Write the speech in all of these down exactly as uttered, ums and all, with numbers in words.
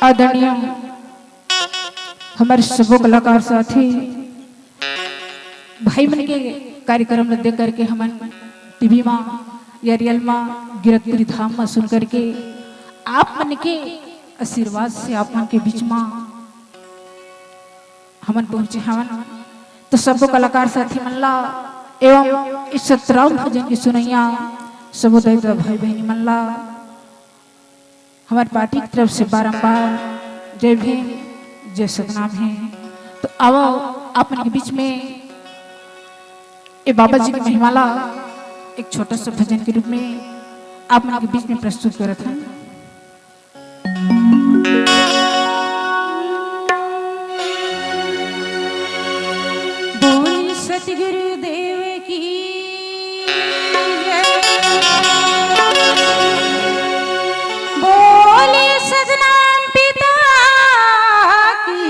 आदरणीय हमर सबो कलाकार साथी भाई मन के कार्यक्रम ल देख करके हमन टीवी मा या रियल मा गिरकपुरी धाम मा सुन करके आप मन के आशीर्वाद से आप मन के बीच मा हमन पहुँचे हवन। तो सबो कलाकार साथी मन ला एवं इस सतराम भजन के सुनैया सबो दाई ददा भाई बहिनी मन ला हमर पार्टी की तरफ से बारंबार जय भीम, जय सतनाम हे। तो आवो आप मन के बीच में ए बाबा जी के महिमा ला एक छोटा सा भजन के रूप में आप मन के बीच में प्रस्तुत करत हन। बोल सतगुरु देव की जय। बोल सतनाम पिता की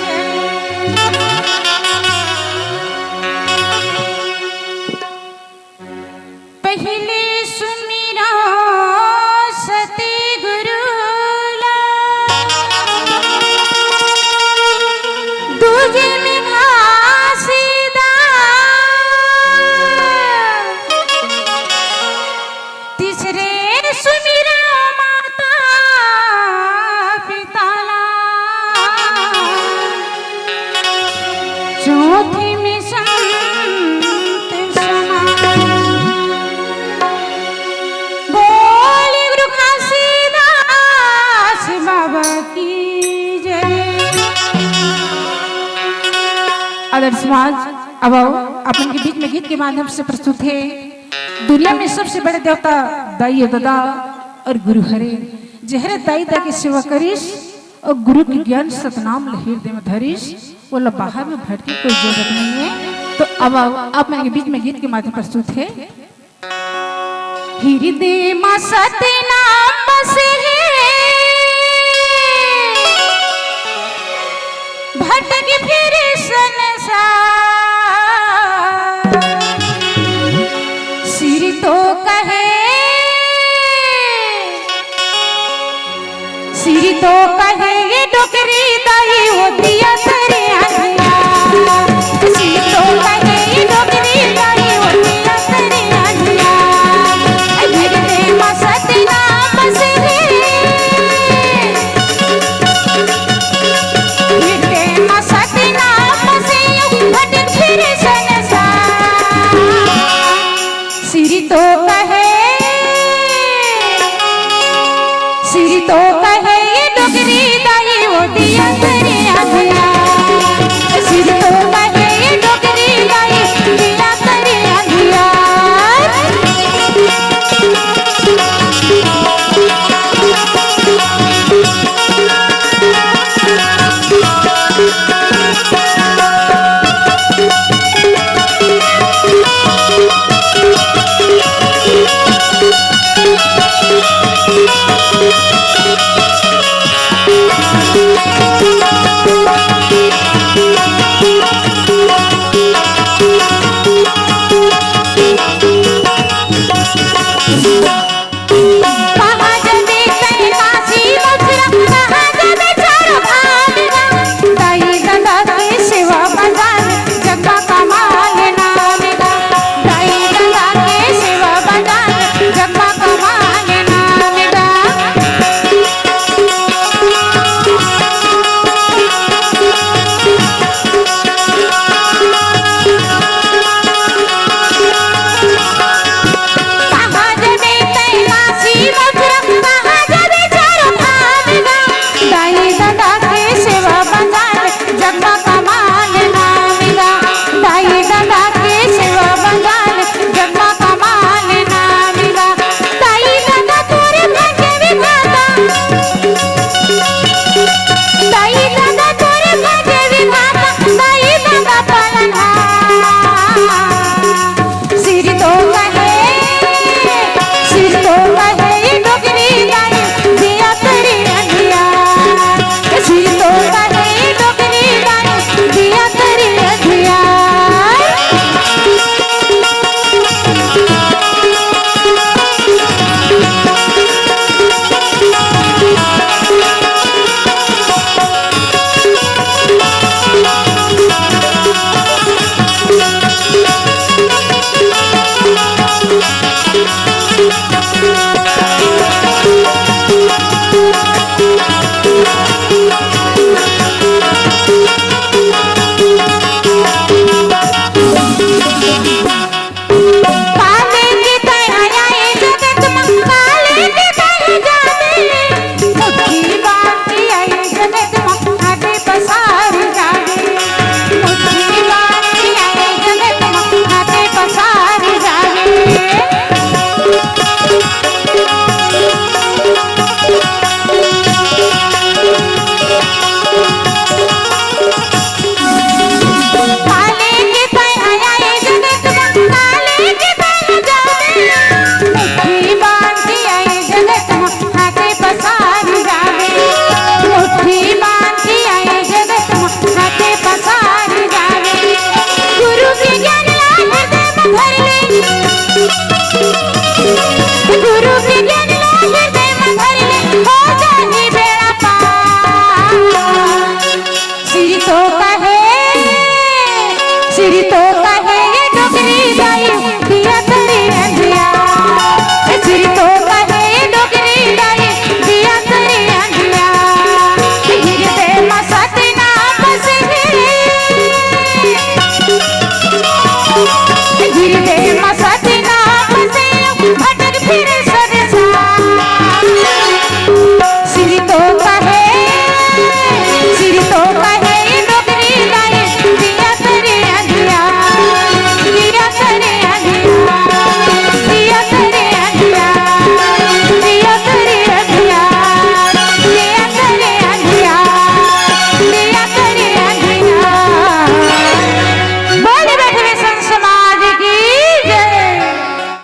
जय। पहिले सुमिरा सतगुरु ला, दूजे में घासीदास, तीसरे सुमिरा माता पिता ला, चौथी में संत समाज। बोल गुरु घासीदास बाबा की जय। आदर समाज, अब आओ, अपन के बीच में गीत के माध्यम से प्रस्तुत हे दुनिया में सबसे बड़े देवता दाई ददा और गुरु हरे, जेहरे दाई ददा के सेवा करिस और गुरु के ज्ञान सतनाम ल हृदय में धरिस, ओला बाहर में भटके कोई जरूरत नहीं है। तो अब आओ, आप मन के बीच में गीत के माध्यम प्रस्तुत हे। हृदय मा सतनाम बसे हे, भटक फिरे संसार। सिर तो कहे, सिर तो कहे ये डोकरी दाई होती असरे आनिया। सिर तो कहे ये डोकरी दाई होती असरे आनिया। गिरते मसत ना बसे, गिरते मसत ना बसे, भटक फिरे संसार। सिर तो कहे, सिर तो कहे ये डोकरी दाई होती असरे आनिया।